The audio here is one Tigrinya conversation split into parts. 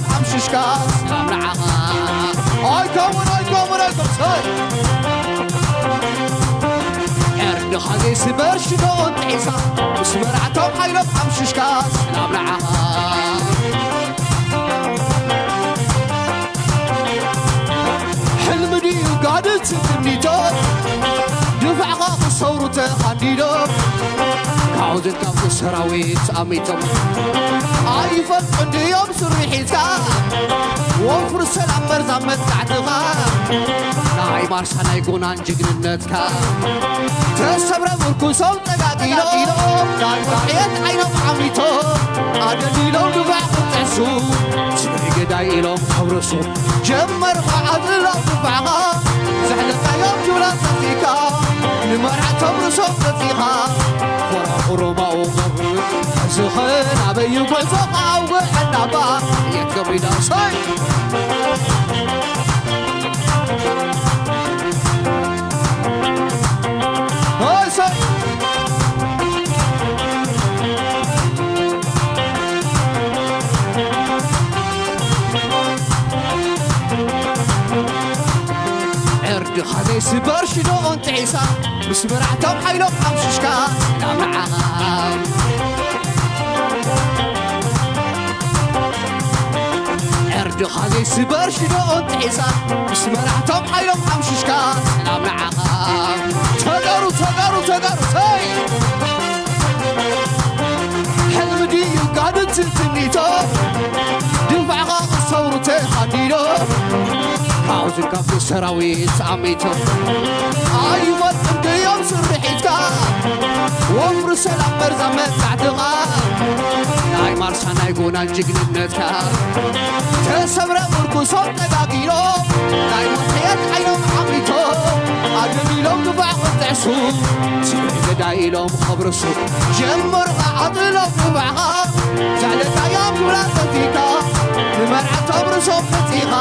ሓምሽሽካ ሰላም ንዓኻ። ኣይከውን፣ ኣይከውን፣ ኣይከውን። ሰይ! ዕርድኻ ዘይስበር ሽዶ እንጥሒሳ፣ ምስ መራዕቶም ሓይሎም ሓምሽሽካ ሰላም ንዓኻ። ሕልሚ ድዩ ጋድንቲ ትምኒቶ፣ ድፋዕኻ ክሰብሩ ተኻንዲዶ፣ ካብዝን ካብዚ ሰራዊት ኣሚቶም ኣይፈልጡን ድዮም ስርሒትካ? ወፍሪ ሰላም መርዛም መጥቃዕትኻ፣ ናይ ማርሳ ናይ ጎናን ጅግንነትካ። ተሰብረ ምርኩሶም ጠጋጊሎም፣ ናይ መሕየት ዓይኖም ዓሚቶም ኣደሊሎም ድፋዕ ክጥሕሱ፣ ስግሪ ገዳይ ኢሎም ከብርሱ። ጀመርካ ኣጽልሎ ድፋዕኻ፣ ዘሕለፍካዮም ጅውላ ጸፊካ፣ ንመርዓቶም ርእሶም ገጺኻ፣ ኮራኹሮማኡ ገብር፣ ሕዝኽን ኣበዩ ጉዕዞኻ ኣውግዕ እናባ፣ የት ከቢዳ ሰይ! ሆይ ሰይ! ዕርድኻ ዘይስበር ሽዶ እንጥሒሳ፣ ምስ መራሕቶም ሓይሎም ሓምሽሽካ ናብ ንዓኻ። ዕርድኻ ዘይስበር ሽዶ እንጥሒሳ፣ ምስ መራሕቶም ሓይሎም ሓምሽሽካ ናብ ንዓኻ። ተጋሩ፣ ተጋሩ፣ ተጋሩ፣ ሰይ! ሕልሚ ድዩ ጋድንቲ ትምኒቶ፣ ድፋዕኻ ክሰብሩ ተኻኒኖ፣ ካብዚ ካብቲ ሰራዊት ኣሚቶም። ኣይፈልጥን ድዮም ስርሒትካ፣ ወፍሪ ሰላም መርዛም መጥቃዕትኻ፣ ናይ ማርሳ ናይ ጎናን ጅግንነትካ። ተሰብረ ምርኩሶም ጠጋጊኖም፣ ናይ ሞት ሕየት ዓይኖም ዓሚቶም፣ ኣደም ኢሎም ድፋዕ ክጥዕሱ፣ ስግሪ ገዳይ ኢሎም ከብርሱ፣ ጀመሩ ዓጥሎም ድፋዕኻ፣ ዘዕለልካዮም ዱላ ጸፊካ፣ ንመርዓቶም ርእሶም ነጺኻ፣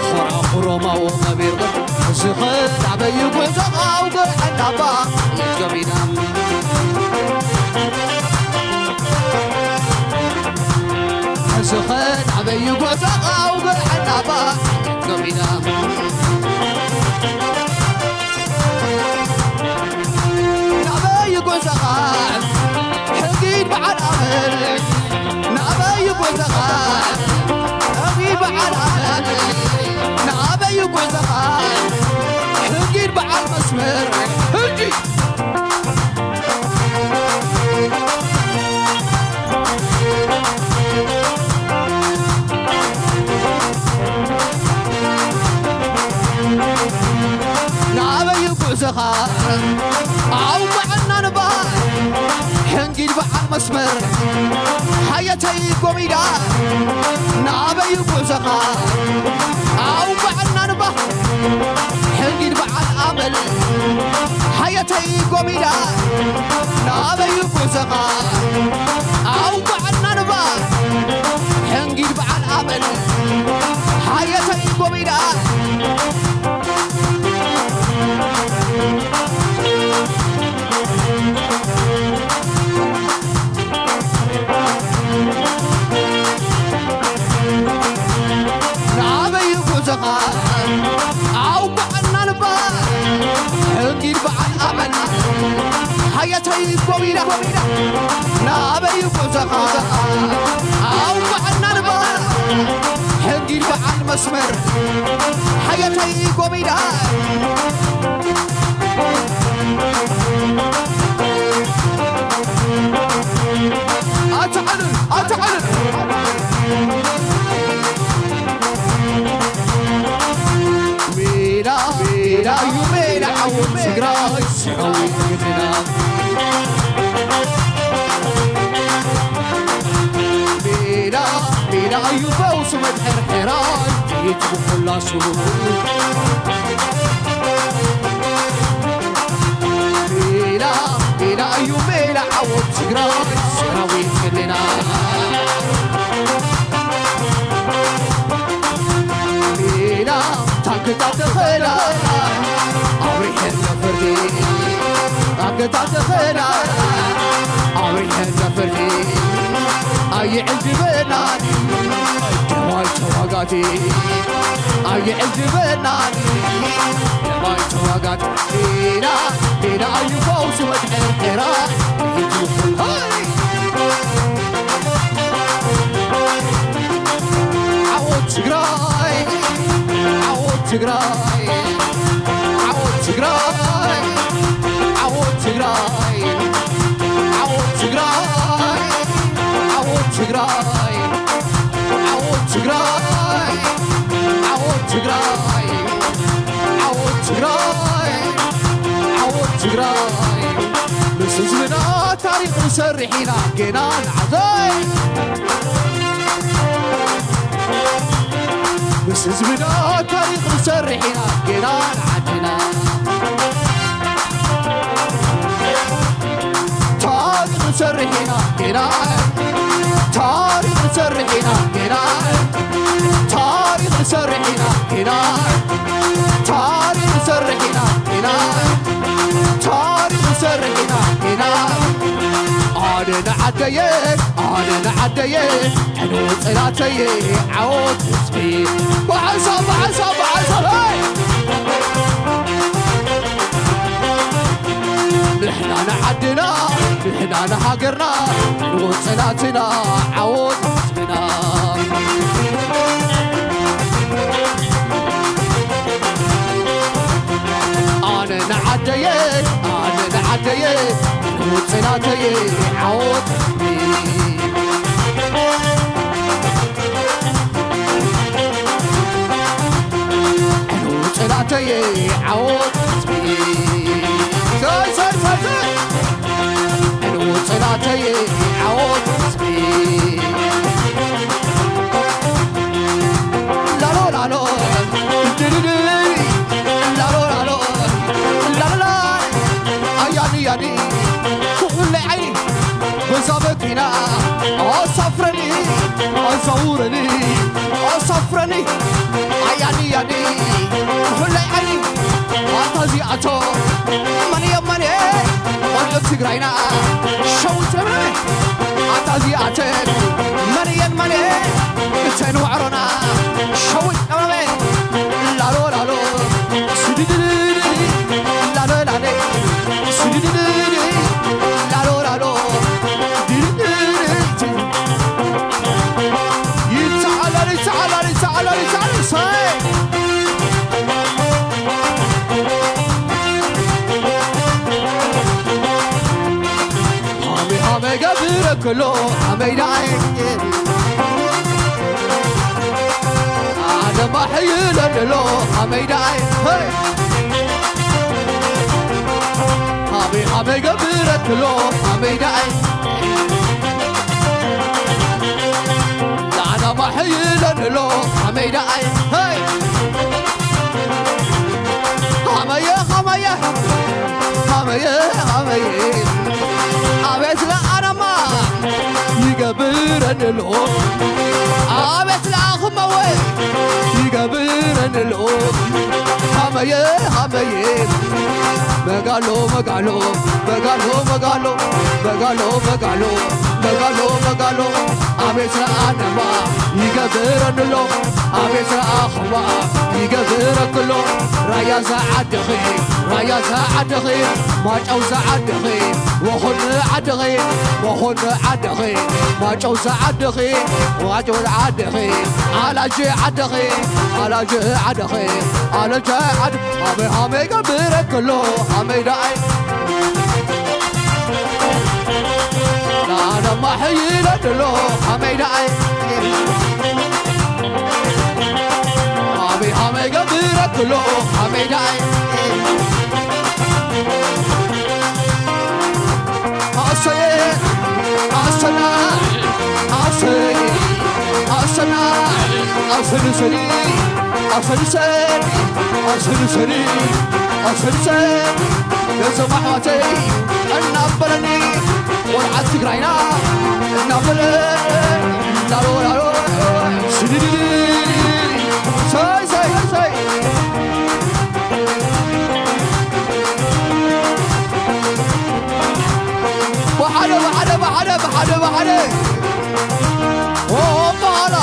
ኾራኹሮም ኣዎ ቀቢርካ፣ ሕዝኸ ናበይ ጉዕዞኻ ኣውግዕ እናባ፣ የት ገቢና? ሕዝኸ ናበይ ጉዕዞኻ ኣውግዕ እናባ፣ የት ገቢና? ናበይ ጉዕዞኻ ሕጊድ በዓል ኣመል፣ ናበይ ጉዕዞኻ ሕጊድ በዓል ኣመል፣ ናበይ ጉዕዞኻ ሕጊድ በዓል መስመር፣ ሕጂ ናበይ ጉዕዞኻ ኣውግዕ እናባ፣ ሕንጊድ በዓል መስመር ሓየተይ ጎሚዳ፣ ናበይ ጉዕዞኻ ኣውግዕ እናባ፣ ሕንጊድ በዓል ኣመል ሓየተይ ጎሚዳ፣ ናበይ ጉዕዞኻ ኣውግዕ እናባ፣ ሕንጊድ በዓል ኣመል ሓየተይ ጎሚዳ። ናበይ ጉዕዞኻ ኣውግዕ እናባ፣ ሕንጊድ በዓል ኣመል ሓየተይ ጎሚዳ። ናበይ ጉዕዞኻ ኣውግዕ እናባ፣ ሕንጊድ በዓል መስመር ሓየተይ ጎሚዳ። ኣትዓልን ኣትዓልን ሜዳ ሜዳ እዩ ሜዳ ዓወት ትግራይ ሰራዊት ግድና ሜዳ ሜዳ እዩ ፈውሱ መድሕር ሕራይ ጥይት ብኩላሱ ሜዳ ሜዳ እዩ ሜዳ ዓወት ትግራይ ሰራዊት ግድና ሜዳ ታንክታት ተኸላ ኣብሪሐን ነፍርቲ ታንክታት ተኸላ ኣብሪሐን ነፍርቲ ኣይዕጅበናን ደማ ማይ ተዋጋቲ ኣይዕጅበናን። ማይ ተዋጋቲ ኢና ኢና እዩ ፈውሲ መድሕን ሒራ ይጅኩል ሃይ ዓወት ትግራይ ዓወት ትግራይ ዓወት ትግራይ ዓወት ትግራይ ዓወት ትግራይ ዓወት ትግራይ ዓወት ትግራይ ዓወት ትግራይ ዓወት ትግራይ ዓወት ትግራይ ምስ ህዝብና ታሪኽ ንሰርሕ ኢና ገና ንዓዘይ ምስ ህዝብና ታሪኽ ንሰርሕ ኢና ገና ንዓድና ታሪኽ ንሰርሕ ኢና ገና ታሪኽ ንሰርሕ ኢና ገና ታሪኽ ንሰርሕ ኢና ገና ታሪኽ ንሰርሕ ኢና ገና ታሪኽ ንሰርሕ ኢና ገና ኣነ ንዓደየ ኣነ ንዓደየ ዕንወት ጽላተየ ዓወት ህዝቢ በዓል ሳብ በዓል ሳብ በዓል ሳብ ንሕና ንዓድና ንሕና ንሃገርና ንወፅናትና ዓወት ህዝብና ኣነ ንዓደየ ኣነ ንዓደየ ንወፅናተየ ዓወት ህዝቢ ጽላተየ ዓወት ህዝቢ ሰይ ሰይ ሰይ ሰይ ዕንወት ጽላተየ ዓወት ህዝቢ ላሎ ላሎ ድድድድ ላሎ ላሎ ላሎላ ኣያኒ ያኒ ኩለይ ዓይኒ በዛ መኪና ኣሳፍረኒ ኣዛውረኒ ኣሳፍረኒ ኣያኒ ያኒ ኩለይ ዓይኒ ኣታ እዚኣቶ መን እዮም መን ቆልዑ ትግራይና ሸዊት ለምለመ ኣታ እዚኣተን መን እየን መን እተን ዋዕሮና ሸዊት ለምለመ ላሎ ላሎ ስድድድድ ላሎ ላሎ ስድድድድ ላሎ ላሎ ድድድድ ይተዓላል ይተዓላል ይተዓላል ይተዓላል ሳይ ሃመይ ሃመይ ገብረ ክሎ ሃመይ ዳይ ኣነ ማሕይለ ድሎ ሃመይ ዳይ ሃመይ ሃመይ ገብረ ክሎ ሃመይ ዳይ ኣነ ማሕይለ ድሎ ሃመይ ዳይ ሃመየ ሃመየ ሃመየ ሃመየ ኣቤት ለኣነማ ይገብረንሎ ኣቤት ለኣኹመወ ይገብረንሎ ሃመየ ሃመየ መጋሎ መጋሎ መጋሎ መጋሎ መጋሎ መጋሎ መጋሎ መጋሎ ኣቤት ለኣነማ ይገብረንሎ ኣቤት ለኣኹማ ይገብረክሎ ራያ ዝዓድኺ ራያ ዝዓድኺ ማጨው ዝዓድኺ ወኹን ዓድኺ ወኹን ዓድኺ ማጨው ዝዓድኺ ማጨው ዓድኺ ኣላጅ ዓድኺ ኣላጅ ዓድኺ ኣላጅ ዓድ ሃመይ ሃመይ ገብረ ክሎ ሃመይ ዳኣይ ናነማ ሕይለ ድሎ ሃመይ ዳኣይ ሃመይ ሃመይ ገብረ ክሎ ሃመይ ዳኣይ ኣሰየ ኣሰና ኣሰይ ኣሰና ኣሰንሰኒ ኣሰንሰኒ ኣሰንሰኒ ኣሰንሰኒ ነዞም ኣሕዋተይ እናበለኒ ቆልዓት ትግራይና እናበለ ላሎ ላሎ ስድድድ ሰይ ሰይ ሰይ ብሓደ ብሓደ ብሓደ ብሓደ ብሓደ ኦባላ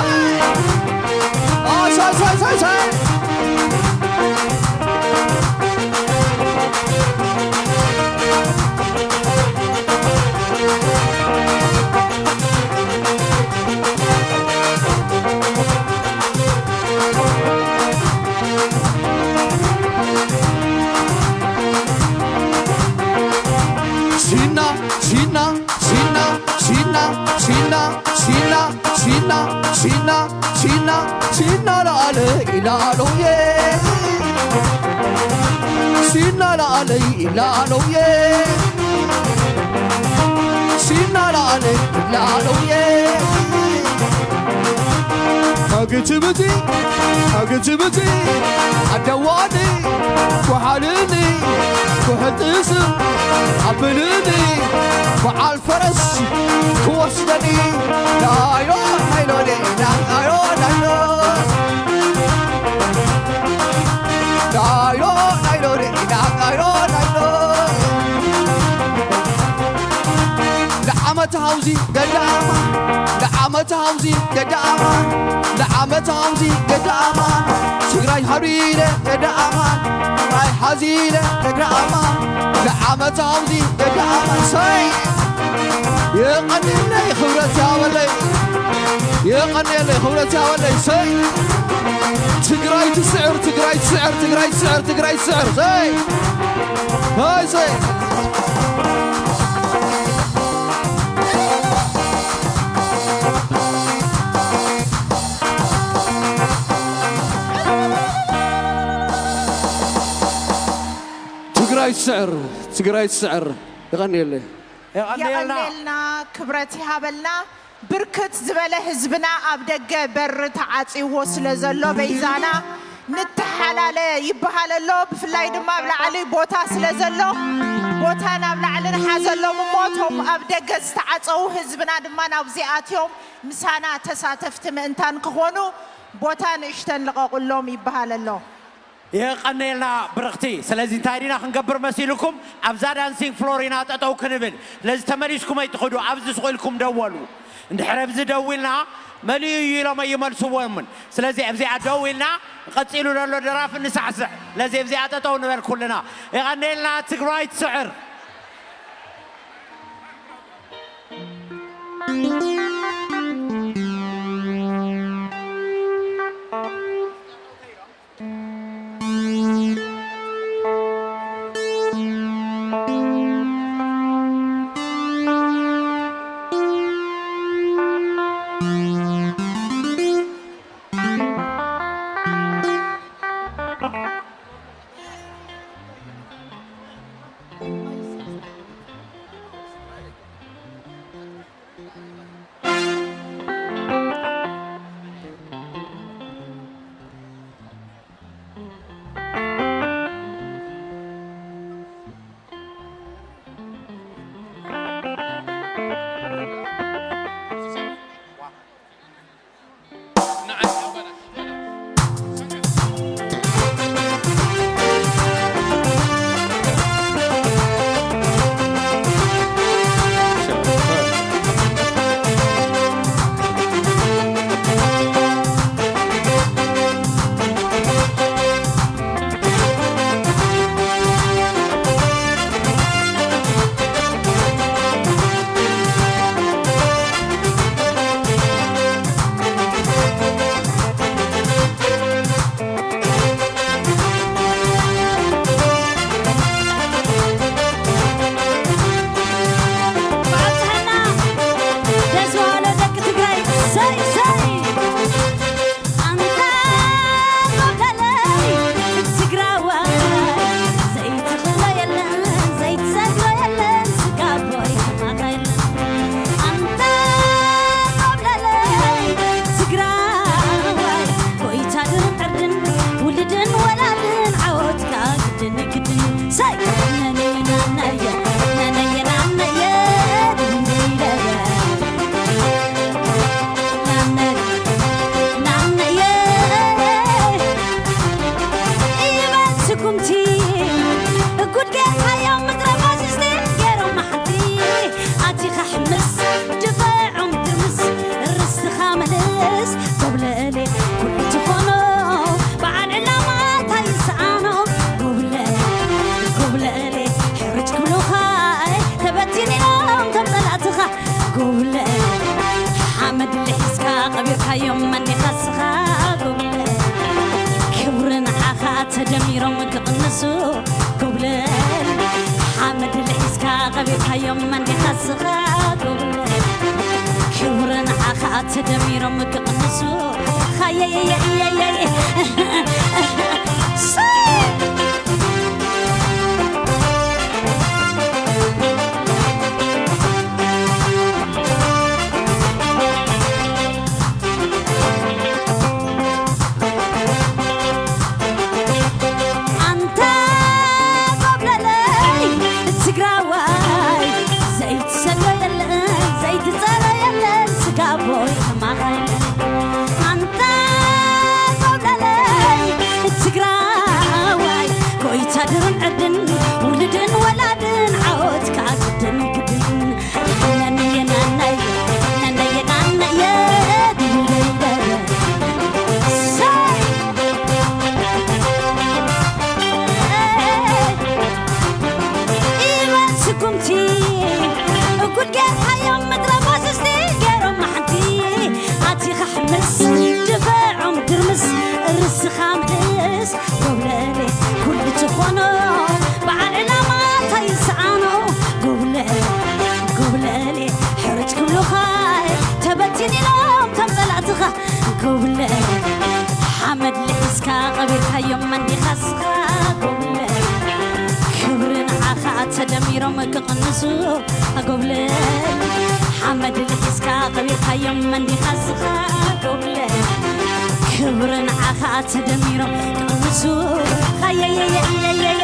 ኣይ! ኣይ፣ ሳይ፣ ሳይ፣ ሳይ፣ ሳይ! ሲና፣ ሲና፣ ሲና፣ ሲና፣ ሲና፣ ሲና፣ ሲና፣ ሲና፣ ሲና፣ ሲና ላዕለይ ላዕለውየ። ሲና ላዕለይ ላዕለውየ። ሲና ላዕለይ ላዕለውየ። ኣግትብቲ፣ ኣግትብቲ፣ ኣደዋኒ፣ ጓሓልኒ፣ ኩሕጥስ፣ ኣብልኒ፣ በዓል ፈረስ ክወስደኒ። ዳይሎ፣ ዳይሎ፣ ዳይሎ፣ ዳይሎ። ዳይሎ፣ ዳይሎ፣ ዳይሎ፣ ዳይሎ። ለዓመት ሃውዚ ገዳማ፣ ለዓመት ሃውዚ ገዳማ፣ ለዓመት ሃውዚ ገዳማ። ትግራይ ሃሪረ ገዳማ፣ ማይ ሓዚረ ገዳማ፣ ለዓመት ሃውዚ ገዳማ። ሰይ! የቐንየለይ ክብረት ያበለይ፣ የቐንየለይ ክብረት ያበለይ። ሰይ! ትግራይ ትስዕር፣ ትግራይ ትስዕር፣ ትግራይ ትስዕር፣ ትግራይ ትስዕር። ሰይ! ሃይ ሰይ! ትግራይ ትስዕር፣ ትግራይ ትስዕር። የቐንየለይ። የቐንየልና። የቐንየልና፣ ክብረት ይሃበልና። ብርክት ዝበለ ህዝብና ኣብ ደገ በሪ ተዓጽይዎ ስለ ዘሎ በይዛና ንተሓላለ ይበሃል ኣሎ። ብፍላይ ድማ ኣብ ላዕሊ ቦታ ስለ ዘሎ ቦታ ናብ ላዕሊ ንሓዘሎም እሞ እቶም ኣብ ደገ ዝተዓጸዉ ህዝብና ድማ ናብዚ ኣትዮም ምሳና ተሳተፍቲ ምእንታን ክኾኑ ቦታ ንእሽተን ልቐቑሎም ይበሃል ኣሎ። የቐንየልና ብርኽቲ። ስለዚ እንታይ ዲና ክንገብር መሲልኩም? ኣብዛ ዳንሲንግ ፍሎር ኢና ጠጠው ክንብል። ስለዚ ተመሊስኩም ኣይትኽዱ፣ ኣብዚ ስቕ ኢልኩም ደወሉ። እንድሕር ኣብዚ ደው ኢልና መሊኡ እዩ ኢሎም ኣይመልስዎምን። ስለዚ ኣብዚኣ ደው ኢልና ቀጺሉ ዘሎ ደራፊ ንሳዕስዕ። ስለዚ ኣብዚኣ ጠጠው ንበል ኩልና። የቐንየልና። ትግራይ ትስዕር። ኣቤት ሃዮም መንዴ ካስኻ ጎብለ ክብርን ዓኻ ተደሚሮም ክቕንሱ ሃየየየየየየ ኣንታ ጎብለለይ ትግራዋይ ዘይትሰሎ የለን ዘይትጸሎ የለን ስጋቦይ ተማኸል ኣንታ ጎብለለይ ትግራዋይ ጎይታ ድርን ዕድን ውልድን ወላድን ዓወት ከኣ ግድን ግድን ስጉምቲ እጉድ ጌርካዮም ምድረ ፋሽስቲ ገይሮም ሓንቲ ኣቲኻ ሕምስ ድፍዖም ድርምስ ርስኻ ምልስ ጎብለሌ ኩሉ ትኾኖ በዓል ዕላማ ተይሰኣኖ ጎብለሌ ጎብለሌ ሕርጭ ክብሉኻ ተበቲን ኢሎም ከም ጸላእትኻ ጎብለሌ ሓመድ ልሒስካ ቀቢርካዮም መንዲኻ ስኻ ጎብለሌ ክብሪ ንዓኻ ተደሚሮም ክቕንሱ ኣጎብለል ሓመድ ልሒስካ ቀቢርካዮም መንዲኻ ስኻ ጎብለል ክብሪ ንዓኻ ተደሚሮም ክቕንሱ ሃየየየየየየ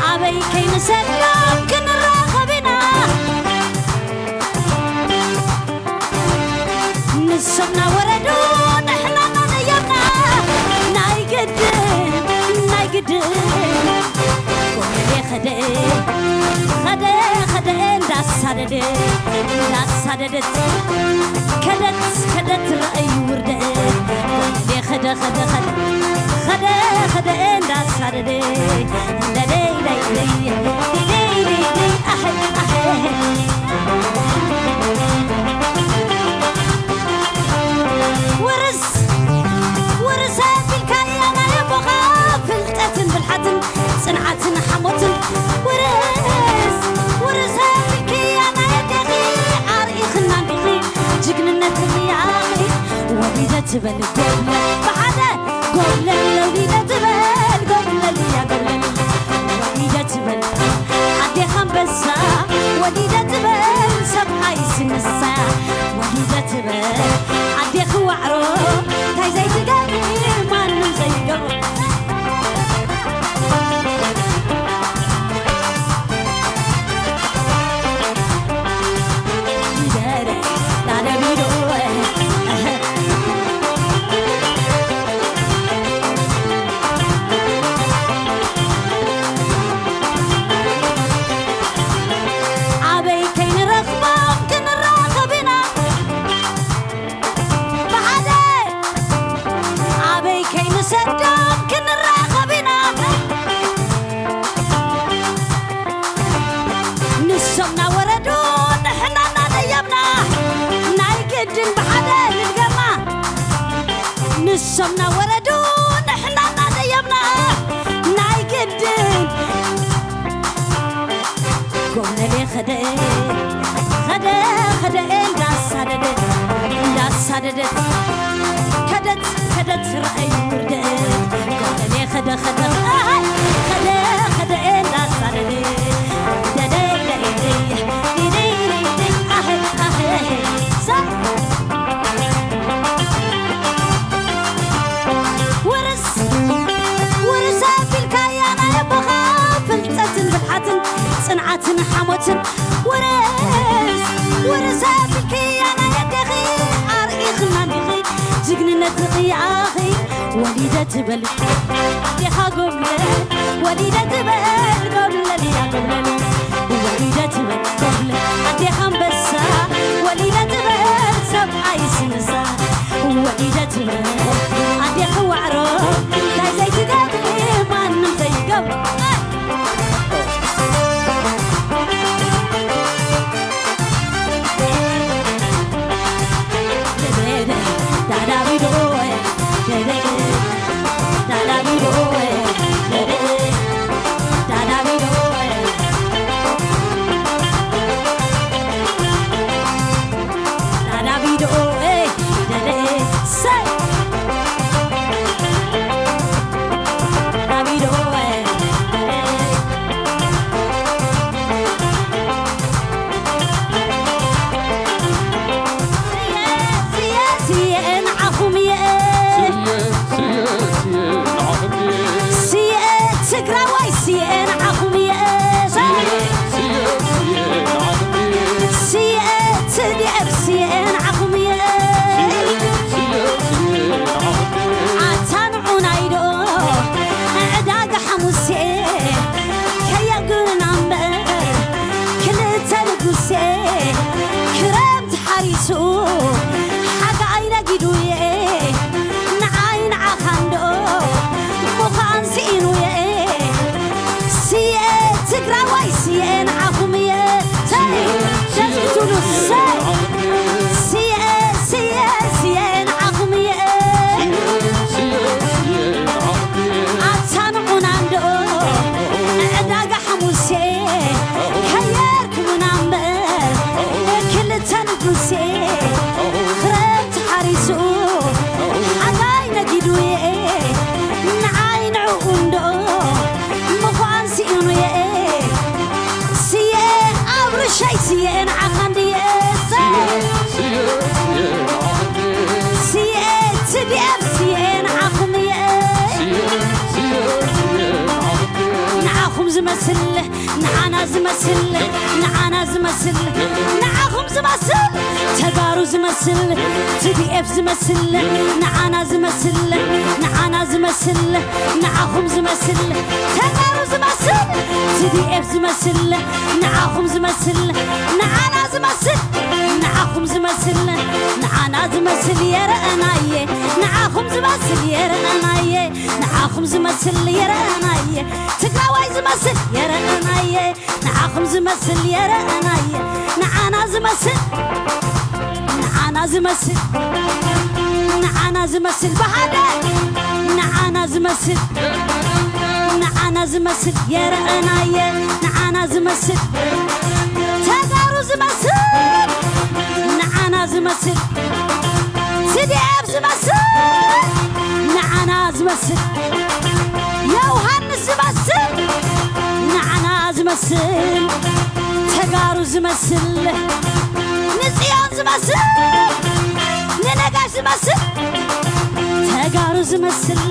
ኣበይ ከይንሰሎም ክንራኸብ ኢና ንሶም ናወረዱ ንሕና ናነዮና ናይ ግድን ናይ ግድን ጎመሌ ኸደ ኸደ ኸደ እንዳሳደደ እንዳሳደደት ከደት ከደት ረእይ ውርደ ጎመሌ ኸደ ኸደ ኸደ ኸደ ኸደ እንዳሳደደ ደደይ ደይ ደይ ደይ ደይ ደይ ኣሕ ኣሕ ውርስ ውርስ ኣቢልካያ ናይ ኣቦኻ ፍልጠትን ብልሓትን ጽንዓትን ሓሞትን ውርስ ውርስ ኣቢልክያ ናይ ኣዴኺ ኣርኢኽና እንዲኺ ጅግንነትን ያኺ ወሊደ ትበል ጎብለ ብሓደ ጎብለል ወሊደ ትበል ጎብለል እያ ጎብለል ወሊደ ትበል ኣዴኻ ኣንበሳ ወሊደ ትበል ሰብኣይ ስንሳ ወሊደ ትበል ኣዴኺ ዋዕሮ እንታይ ዘይትገብሪ ማንም ዘይገብሮ ኣበይ ከይንረኽቦም ክንራኸብ ኢና ብሓደ ኣበይ ከይንሰዶም ክንራኸብ ኢና ንሶም ናወረዱ ንሕና ናደየብና ናይ ግድን ብሓደ ንድገማ ንሶም ናወረዱ ንሕና ናደየብና ናይ ግድን ጎብለሌ ኸደ ኸደ ኸደ እንዳሳደደ እንዳሳደደ ከደት ከደት ረአይ ውርደ ጎብለሌ ኸደ ኸደ ኸደ ኸደ እንዳሳደደ ደደይ ደይ ደይ ደይ ደይ ደይ ኣህ ኣህ ሳ ውርስ ውርስ ኣቢልካያ ናይ ኣቦኻ ፍልጠትን ብልሓትን ጽንዓትን ሓሞትን ውርስ ውርስ ኣቢልክያ ናይ ኣዴኺ ኣርኢኽና እንዲኺ ጅግንነት ዝቕያኺ ወሊደ ትበል ኣዴኻ ጎብለ ወሊደ ትበል ጎብለል እያ ጎብለል ወሊደ ትበል ጎብለ ኣዴኻ ኣንበሳ ወሊደ ትበል ሰብኣይ ስንሳ ወሊደት ኣዴኺ ዋዕሮ እንታይ ዘይትገብሪ ማንም ዘይገብሮ። ዳዳቢዶ ዳዳቢዶ ዳዳቢዶ ዳዳቢዶ፣ ኤይ፣ ደደ፣ ሰይ። ዳዳቢዶ፣ ኤይ፣ ደደ። ስየ፣ ስየ፣ ስየ፣ ንዓኹም እየ። ስየ፣ ስየ፣ ስየ፣ ንዓኹም እየ። ስየ፣ ትግራዋይ ስየ፣ ንዓኹም እየ። ስየ፣ ስየ፣ ስየ፣ ንዓኹም እየ። ስየ፣ ትዲኤፍ ስየ፣ ንዓኹም እየ። ስየ፣ ስየ፣ ስየ፣ ንዓኹም እየ። ኣታ ንዑናይ ዶ ዕዳጋ ሓሙሴ ከየግርና እምበር ክልተ ንጉሴ ክረምቲ ሓሪሱ ሓጋይ ነጊዱየ ንዓይ ንዓኻንዶ ምዃን ስኢኑየ። ስየ ትግራዋይ ስየ ንዓኹም እየ። ሰይ ደስ ክትብሉ ሰይ። ስየ ስየ ስየ ንዓኹም እየ። ኣታ ንዑና እንዶ ዕዳጋ ሓሙሴ ከየርክቡና እምበር ክልተ ንጉሴ ክረምቲ ሓሪሱ ሓጋይ ነጊዱየ ንዓይ ንዕኡ እንዶ ምዃን ስኢኑየ። ስየ ኣብርሸይ ስየ ንዓኻ እንድየ። ስየ ትዲኤፍ ስየ ንዓኹም እየ። ንዓኹም ዝመስል ንዓና ዝመስል ንዓና ዝመስል ንዓኹም ዝመስል ተጋሩ ዝመስል ትዲኤፍ ዝመስል ንዓና ዝመስል ንዓና ዝመስል ንዓኹም ዝመስል ተጋሩ ዝመስል ትዲኤፍ ዝመስል ንዓኹም ዝመስል ንዓና ዝመስል ንዓኹም ዝመስል ንዓና ዝመስል የረአናየ ንዓኹም ዝመስል የረአናየ ንዓኹም ዝመስል የረአናየ ትግራዋይ ዝመስል የረአናየ ንዓኹም ዝመስል የረአናየ ንዓና ዝመስል ንዓና ዝመስል ንዓና ዝመስል ብሓደ ንዓና ዝመስል ንዓና ዝመስል የረአናየ ንዓና ዝመስል ተጋሩ ዝመስል ንዓና ዝመስል ትዲኤፍ ዝመስል ንዓና ዝመስል ዮሃንስ ዝመስል ንዓና ዝመስል ተጋሩ ዝመስል ንፅዮን ዝመስል ንነጋሽ ዝመስል ተጋሩ ዝመስል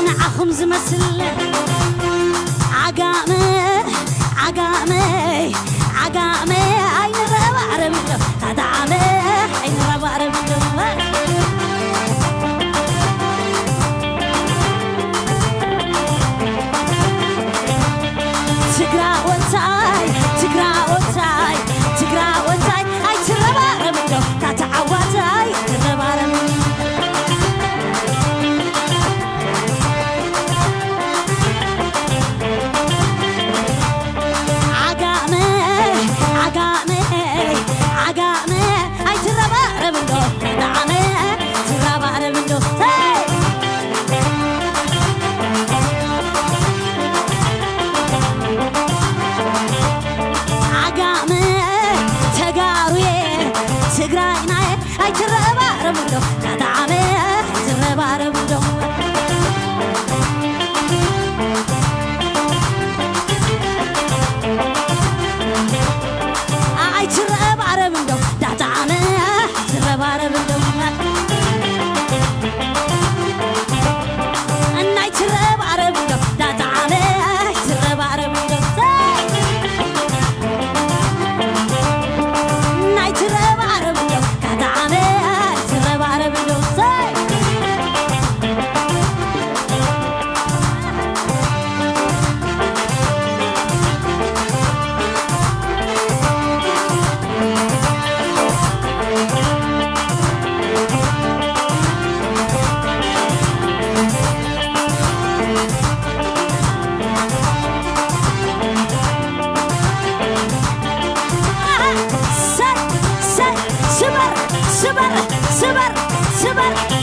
ንዓኹም ዝመስል ዓጋመ ዓጋመይ ዓጋመ ኣይንረባረብ እንዶ ኣዳዓመ ኣይንረባረብ እንዶ ትግራወታይ ትግራወታይ ትግራወታይ ኣይትረባረብ እንዶ ታተዓዋታይ ኣይትረባረብ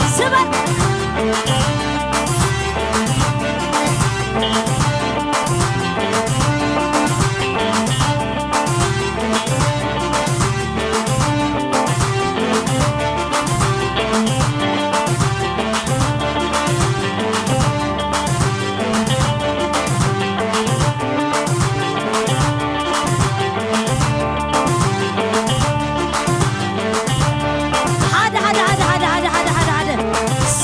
ስበር። ሓደ ሓደ ሓደ ሓደ ሓደ ሓደ ሓደ ሓደ።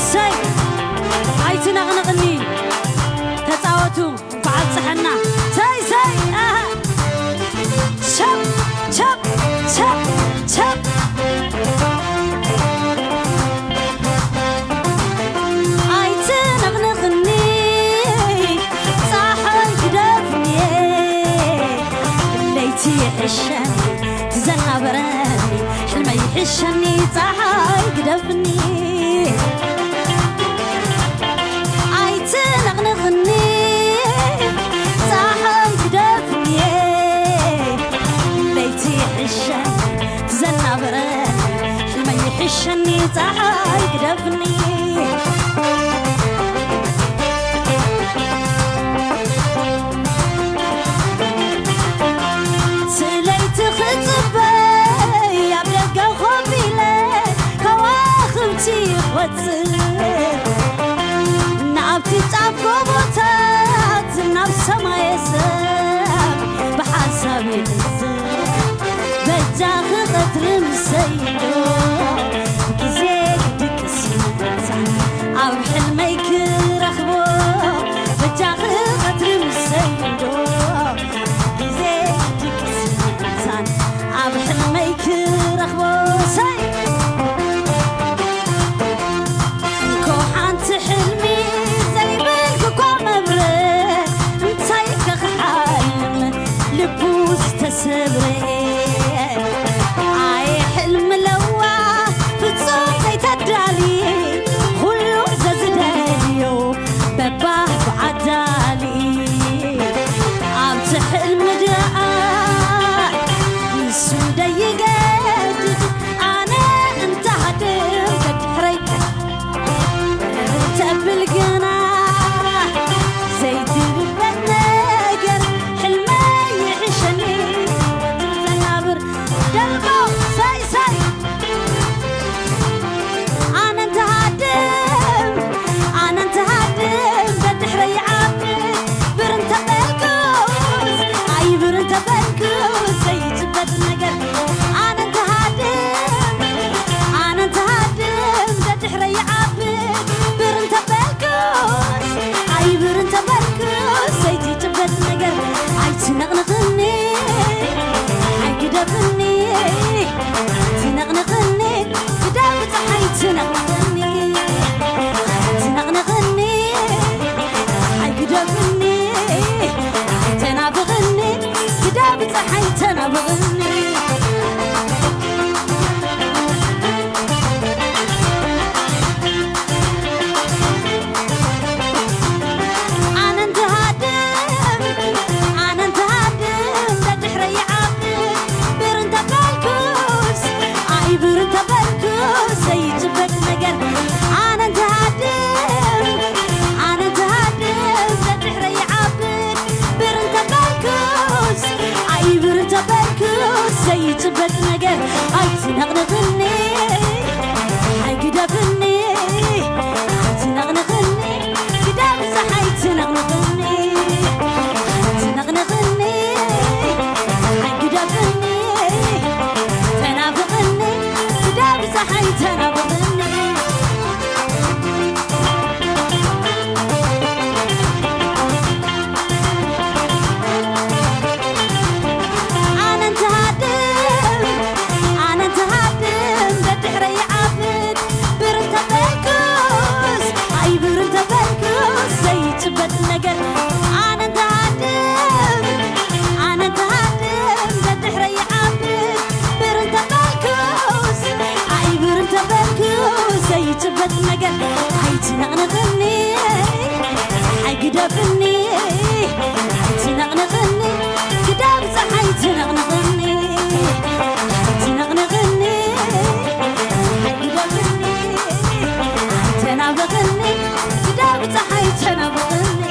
ሰይ ኣይትነቕንቕኒ። ተጻወቱ። እንኳዕ ኣብጽሐና። ሰይ ሰይ። ኣሃ። ቸብ ቸብ ቸብ ቸብ። ኣይትነቕንቕኒ፣ ጸሓይ ግደፍኒ፣ ለይቲ ይሕሸኒ፣ ትዘናበረኒ፣ ሕልመይ ይሕሸኒ፣ ጸሓይ ግደፍኒ። ኣይትነቕንቕኒ፣ ጸሓይ ግደፍኒ፣ ለይቲ ይሕሸኒ፣ ትዘናበረኒ፣ ሕልመይ ይሕሸኒ፣ ጸሓይ ግደፍኒ። ስለይቲ ክጽበይ ኣብ ደገ ኮፍ ኢለ ከዋኽብቲ ይቖጽር፣ ናብቲ ጫፍ ጎቦታት ናብ ሰማየ ሰብ ብሓሳብ ይዕዝር። በጃኺ ቀትሪ ምሰይ እንዶ ግዜ ክድቅስ ይመጽእ፣ ኣብ ሕልመይ ክረኽቦ። በጃኺ ቀትሪ ምሰይ እንዶ ግዜ ክድቅስ ይመጽእ፣ ኣብ ሕልመይ ክረኽቦ። ሰይ እንኮ ሓንቲ ሕልሚ ዘይብልኪ እኳ መብረ፣ እንታይ ከ ክሓልም ልቡ ዝተሰብረ። ኣየ ሕልሚ ለዋ ፍጹም ዘይተዳሊ፣ ኩሉ ዘዝደልዮ በባህጉ ዓዳሊ። ኣብቲ ሕልሚ ደኣ ንሱ ደይገድድ፣ ኣነ እንተሃድም ደድሕረይ ተብል ግና ዘይትግበር ነገር፣ ሕልመይ ይሕሸኒ ዘናብር ደርቆ። ሰይ ሰይ። ኣነ እንተሃድም፣ ኣነ እንተሃድም ደድሕረይ ይዓብድ፣ ብር እንተበልኩስ፣ ኣይ ብር እንተበልኩስ ዘይጭበጥ ነገር። ኣነ እንተሃድም፣ ኣነ እንተሃድም ደድሕረይ ይዓብድ፣ ብር እንተበልኩስ፣ ኣይ ብር እንተበልኩስ ዘይትጭበጥ ነገር። ኣይትነቕንቕኒ፣ ኣይግደፍኒ፣ ኣይትነቕንቕኒ፣ ግደፍ ጸሓይ ትነቕንቕኒ፣ ትነቕንቕኒ፣ ኣይግደፍኒ፣ ኣይተናብቕኒ፣ ግደፍ ጸሓይ ተናብቕኒ። ኣነ እንትሃድም፣ ኣነ እንትሃድም፣ ደድሕረይ ይዓብድ፣ ብር እንተበልኩስ፣ ኣይ ብር እንተበልኩስ፣ ዘይጭበጥ ነገር። ኣነ እንትሃድም፣ ኣነ እንትሃድም፣ ደድሕረይ ይዓብድ፣ ብር እንተበልኩስ፣ ኣይ ብር እንተበልኩስ፣ ዘይጭበጥ ነገር። ኣይትነቕንቕኒ፣ ኣይግደፍኒ፣ ኣይትነቕንቕኒ፣ ግደፍ ጸሓይ ትነቕንቕኒ፣ ኣይትነቕንቕኒ፣ ኣይግደፍኒ፣ ተናፍቕኒ፣ ግደፍ ጸሓይ ተናፍቕኒ። ኣነ እንትሃድም፣ ኣነ እንትሃድም፣ ደድሕረይ ይዓብድ፣ ብር እንተበልኩስ፣ ኣይ ብር እንተበልኩስ፣ ዘይጭበጥ ነገር። ኣነ እንትሃድም፣ ኣነ እንትሃድም፣ ደድሕረይ ይዓብድ፣ ብር እንተበልኩስ፣ ኣይ ብር እንተበልኩስ፣ ዘይጭበጥ ነገር። ኣይትነቕንቕኒ፣ ኣይግደፍኒ፣ ኣይትነቕንቕኒ፣ ግደፍ ጸሓይ ትነቕንቕኒ፣ ኣይትነቕንቕኒ፣ ኣይግደፍኒ፣ በኸኒ ግዳብ ጸሓይ ተናብኸኒ።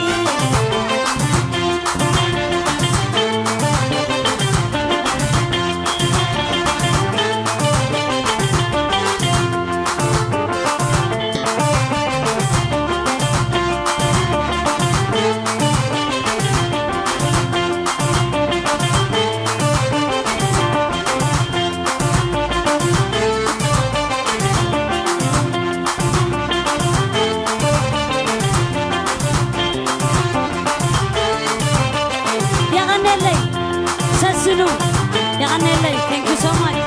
የቐኔለይ ሰስኑ፣ የቐኔለይ። Thank you so much.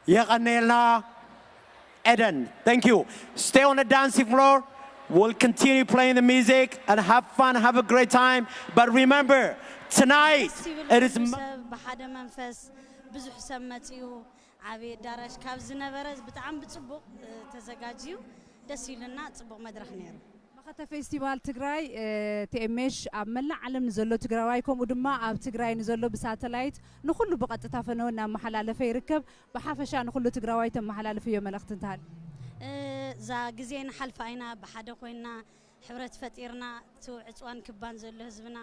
የቐኔልና ኤደን። Thank you. Stay on the dancing floor. We'll continue playing the music and have fun, have a great time. But remember, tonight ደስ ይብል። It is ኩሉ ሰብ ብሓደ መንፈስ ብዙሕ ሰብ መፂኡ። ዓብዪ ኣዳራሽ ካብ ዝነበረ ብጣዕሚ ብፅቡቕ እ፣ ተዘጋጅዩ ደስ ኢሉና። ፅቡቕ መድረኽ ነይሩ። መኸተ ፌስቲቫል ትግራይ እ፣ ቲኤምኤሽ ኣብ መላእ ዓለም ንዘሎ ትግራዋይ ከምኡ ድማ ኣብ ትግራይ ንዘሎ ብሳተላይት ንኹሉ ብቐጥታ ፈነወ እናመሓላለፈ ይርከብ። ብሓፈሻ ንኹሉ ትግራዋይ ተመሓላልፍዮ መልእኽቲ እንተሃልዩ? እ፣ እዛ ግዜ ንሓልፋ ኢና ብሓደ ኮይንና ሕብረት ፈጢርና እቲ ዕፅዋን ክባን ዘሎ ህዝብና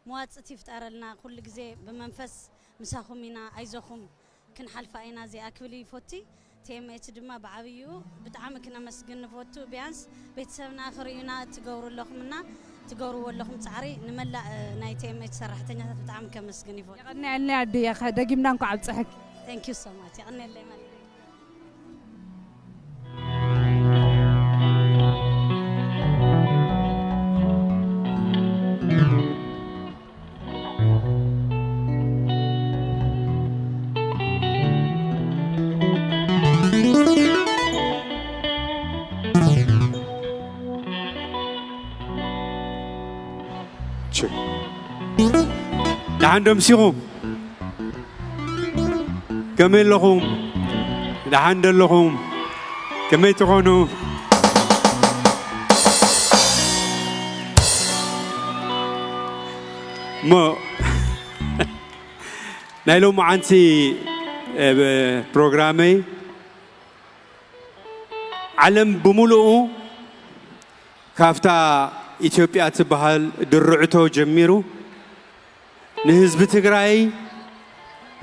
መዋፅእቲ ይፍጠረልና። ኩሉ ግዜ ብመንፈስ ምሳኹም ኢና፣ ኣይዞኹም ክንሓልፋ ኢና እዚኣ ክብል ይፎቲ። ቲኤምኤች ድማ ብዓብይኡ ብጣዕሚ ክነመስግን ንፎቱ። ቢያንስ ቤተሰብና ክርእዩና እትገብሩ ኣለኹምና እትገብርዎ ኣለኹም ፃዕሪ ንመላእ ናይ ቲኤምኤች ሰራሕተኛታት ብጣዕሚ ከመስግን ይፎቱ። የቐንየልና ኣደይ፣ ደጊምና እንኳዕ ኣብፀሐኪ። Thank you so much። የቐንየለይ ማለት እዩ። ደሓን ዶ ኣምሲኹም? ከመይ ኣለኹም? ደሓን ዶ ኣለኹም? ከመይ ትኾኑ? እሞ ናይ ሎማዓንቲ፣ እ፣ ፕሮግራመይ ዓለም ብምሉኡ ካብታ ኢትዮጵያ ትበሃል ድርዕቶ ጀሚሩ ንህዝቢ ትግራይ፣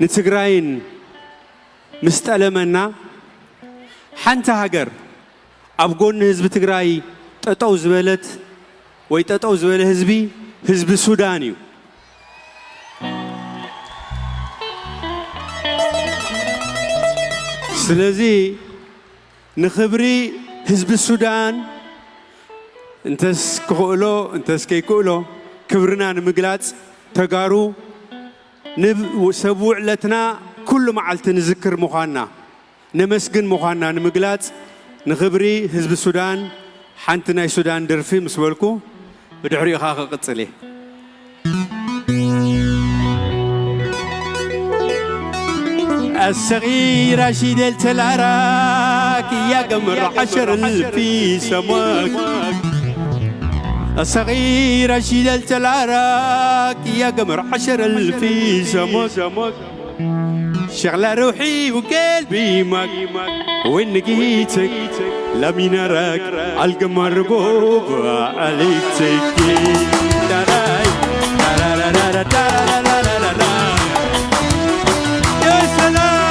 ንትግራይን ምስ ጠለመና፣ ሓንቲ ሃገር ኣብ ጎኒ ህዝቢ ትግራይ ጠጠው ዝበለት ወይ ጠጠው ዝበለ ህዝቢ፣ ህዝቢ ሱዳን እዩ። ስለዚ ንኽብሪ ህዝቢ ሱዳን እንተስ ክኽእሎ እንተስ ከይክእሎ ክብርና ንምግላጽ ተጋሩ ንብ-፣ ሰብ ውዕለትና ኩሉ መዓልቲ ንዝክር ምዃንና፣ ነመስግን ምዃንና ንምግላጽ ንኽብሪ ህዝቢ ሱዳን ሓንቲ ናይ ሱዳን ደርፊ ምስ በልኩ ብድሕሪኡ ኸኣ ክቕጽል እየ። الصغيرة شدلت العراك يا قمر عشر ألف سماك. الصغيرة شدلت العراك يا قمر عشر ألف سماك. شغلة روحي وقلبي معك، وين لقيتك لم ينراك القمر بوبا عليك تكي. تراي، ترارارارا، ترارارارا. يا سلام.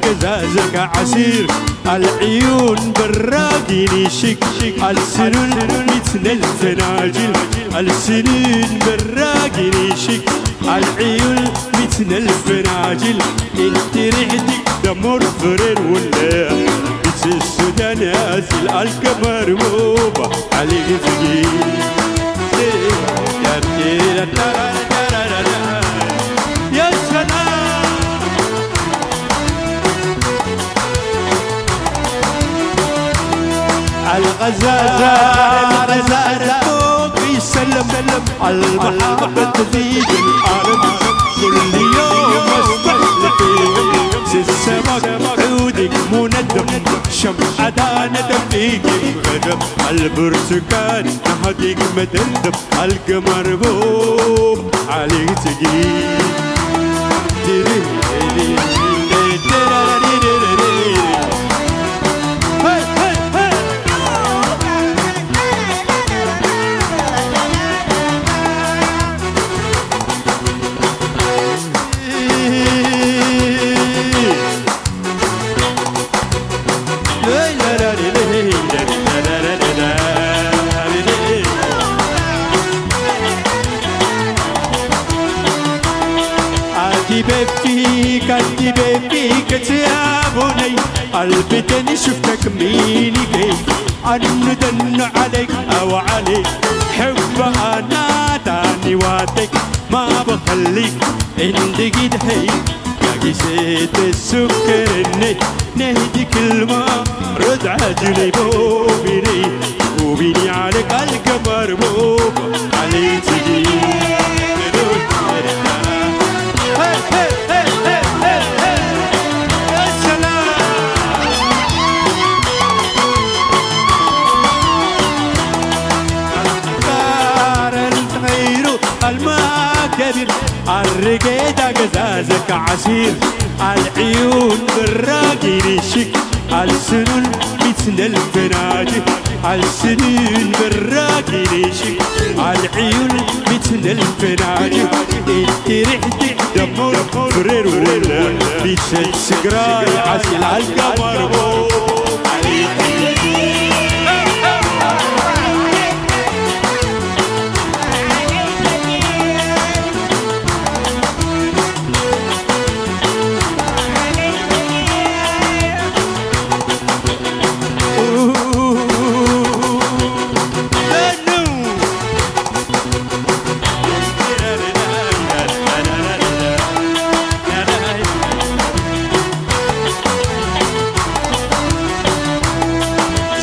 قزازك عسير، العيون براقين شك، ألسن مثل الفناجل، ألسن براقين شك، العيون مثل الفناجل، انت ريحتك دمر فرير ولا؟ بس السودان أزل القمر موبا عليك ثقيل. يا سلام. الغزال، الغزال فوق يسلم، المحبة تزيد الأرض. كل يوم أصبح لطيف، سي السمك عودك مندم، شمعة دانة فيك مغرب، البرتقال نهديك مدندم. القمر بو علي تقيل. أنت بيبيك، أنت بيبيك يا بني، قلبي تاني شفتك ميني جاي، أنو دنو عليك أو عليك، حب أنا تاني واتك ما بخليك، عندي قد هي. يا قيسيت السكر النت نهدي كلمة رد عجلي بوبيني، بوبيني عليك القمر بوب علي تجي. يا سلام. الغير الماء كبير، الرقيدة قزازك عسير، العيون بالراقي ريشك، السنون مثل الفناجي، السنون بالراقي ريشك، العيون مثل الفناجي، انت ريحتك دمر فرير ولا، بيت السقراي عسل على القمر.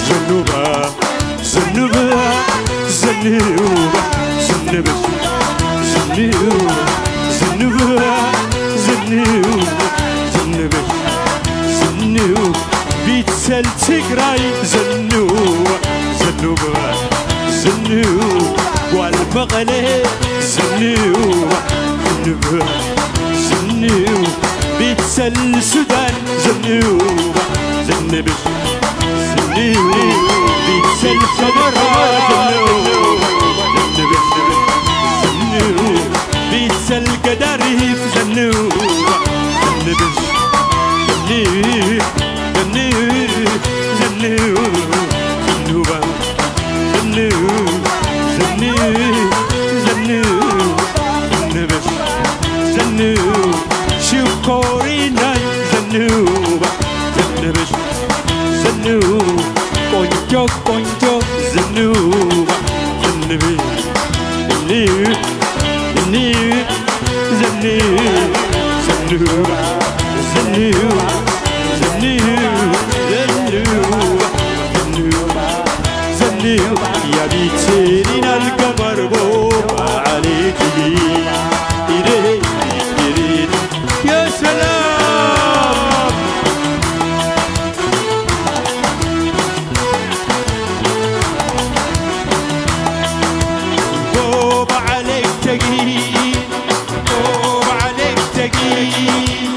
ዘኑባ ዘኑባ ዘኑባ ዘንብሽ ዘኑባ ዘኑባ ዘኑባ ዘንብሽ ዘኑባ ቢትሰል ትግራይ ዘኑባ ዘኑባ ዘኑባ ጓል መቐለ ዘኑባ ዘኑባ ዘኑባ ቢትሰል ሱዳን ዘኑባ ዘንብሽ ዘንዩ ቢትሰል ሰመራ ዘንዩ ዘንብሽ ዘንዩ ቢትሰል ገዳሪፍ ዘንዩ ዘንብሽ ዘንዩ ዘንዩ ዘንዩ ዘንዩባ ዘንዩ ዘንዩ ዘንዩ ዘንብሽ ዘንዩ ሽኮሪናይ ዘንዩባ ዘንብሽ ዘንዩ ቆንጆ ቆንጆ ዘንዩባ ዘንብሽ ዘንዩ ዘንዩ ዘንዩ ዘንዩባ ዘንዩ ዘንዩ ዘንዩባ ዘንዩባ ዘንዩ يا بيتي لينا القمر بوب عليك يا سلام. بوب عليك تقيل، بوب عليك تقيل،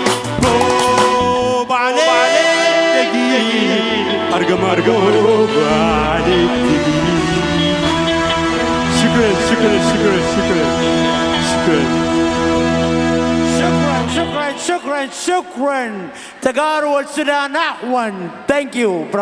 بوب عليك تقيل. أرقم، أرقم، بوب عليك تقيل. شكرا، شكرا، شكرا، شكرا، شكرا. شكرا، شكرا. شكرا، شكرا. تقارو السودان أحوان. Thank you.